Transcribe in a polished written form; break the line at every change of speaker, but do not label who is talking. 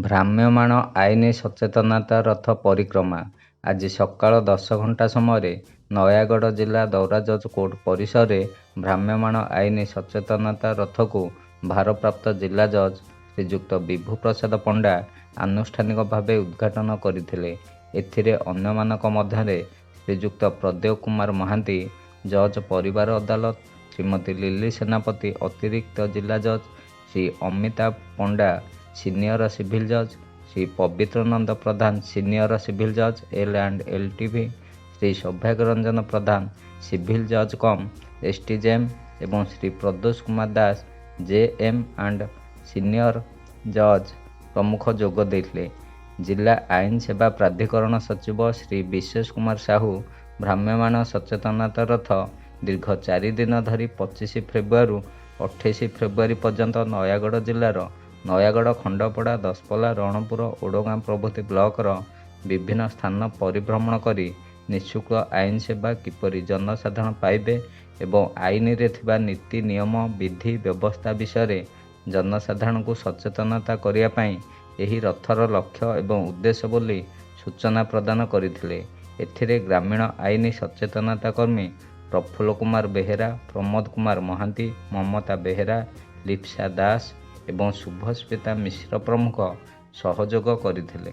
ଭ୍ରାମ୍ୟମାଣ ଆଇନ ସଚେତନତା ରଥ ପରିକ୍ରମା ଆଜି ସକାଳ 10 ଘଣ୍ଟା ସମୟରେ ନୟାଗଡ଼ ଜିଲ୍ଲା ଦୌରାଜଜ କୋର୍ଟ ପରିସରରେ ଭ୍ରାମ୍ୟମାଣ ଆଇନ ସଚେତନତା ରଥକୁ ଭାରପ୍ରାପ୍ତ ଜିଲ୍ଲା ଜଜ୍ ଶ୍ରୀଯୁକ୍ତ ବିଭୁ ପ୍ରସାଦ ପଣ୍ଡା ଆନୁଷ୍ଠାନିକ ଭାବେ ଉଦ୍ଘାଟନ କରିଥିଲେ। ଏଥିରେ ଅନ୍ୟମାନଙ୍କ ମଧ୍ୟରେ ଶ୍ରୀଯୁକ୍ତ ପ୍ରଦ୍ୟୋତ କୁମାର ମହାନ୍ତି, ଜଜ୍, ପରିବାର ଅଦାଲତ, ଶ୍ରୀମତୀ ଲିଲି ସେନାପତି, ଅତିରିକ୍ତ ଜିଲ୍ଲା ଜଜ୍, ଶ୍ରୀ ଅମିତାଭ ପଣ୍ଡା, ସିନିୟର ସିଭିଲ ଜଜ୍, ଶ୍ରୀ ପବିତ୍ର ନନ୍ଦ ପ୍ରଧାନ, ସିନିୟର ସିଭିଲ ଜଜ୍, L and L TV, Shri ସୌଭାଗ୍ୟ ରଞ୍ଜନ ପ୍ରଧାନ, ସିଭିଲ ଜଜ୍ କମ୍ ଏସ୍ଡିଜେଏମ୍ ଏବଂ ଶ୍ରୀ ପ୍ରଦୋଷ Kumar Das, J M and senior ଜଜ୍ ପ୍ରମୁଖ ଯୋଗ ଦେଇଥିଲେ। ଜିଲ୍ଲା ଆଇନ ସେବା ପ୍ରାଧିକରଣ ସଚିବ ଶ୍ରୀ ବିଶେଷ କୁମାର ସାହୁ ଭ୍ରାମ୍ୟମାଣ ସଚେତନତା ରଥ ଦୀର୍ଘ 4 ଦିନ ଧରି 25 ଫେବୃଆରୀରୁ 28 ଫେବୃଆରୀ ପର୍ଯ୍ୟନ୍ତ ନୟାଗଡ଼ ଜିଲ୍ଲାର ନୟାଗଡ଼, ଖଣ୍ଡପଡ଼ା, ଦଶପଲ୍ଲା, ରଣପୁର, ଓଡ଼ଗାଁ ପ୍ରଭୃତି ବ୍ଲକର ବିଭିନ୍ନ ସ୍ଥାନ ପରିଭ୍ରମଣ କରି ନିଃଶୁଳ୍କ ଆଇନ ସେବା କିପରି ଜନସାଧାରଣ ପାଇବେ ଏବଂ ଆଇନରେ ଥିବା ନୀତି ନିୟମ, ବିଧି ବ୍ୟବସ୍ଥା ବିଷୟରେ ଜନସାଧାରଣଙ୍କୁ ସଚେତନତା କରିବା ପାଇଁ ଏହି ରଥର ଲକ୍ଷ୍ୟ ଏବଂ ଉଦ୍ଦେଶ୍ୟ ବୋଲି ସୂଚନା ପ୍ରଦାନ କରିଥିଲେ। ଏଥିରେ ଗ୍ରାମୀଣ ଆଇନ ସଚେତନତା କର୍ମୀ ପ୍ରଫୁଲ୍ଲ କୁମାର ବେହେରା, ପ୍ରମୋଦ କୁମାର ମହାନ୍ତି, ମମତା ବେହେରା, ଲିପ୍ସା ଦାସ ଏବଂ ଶୁଭସ୍ମିତା ମିଶ୍ର ପ୍ରମୁଖ ସହଯୋଗ କରିଥିଲେ।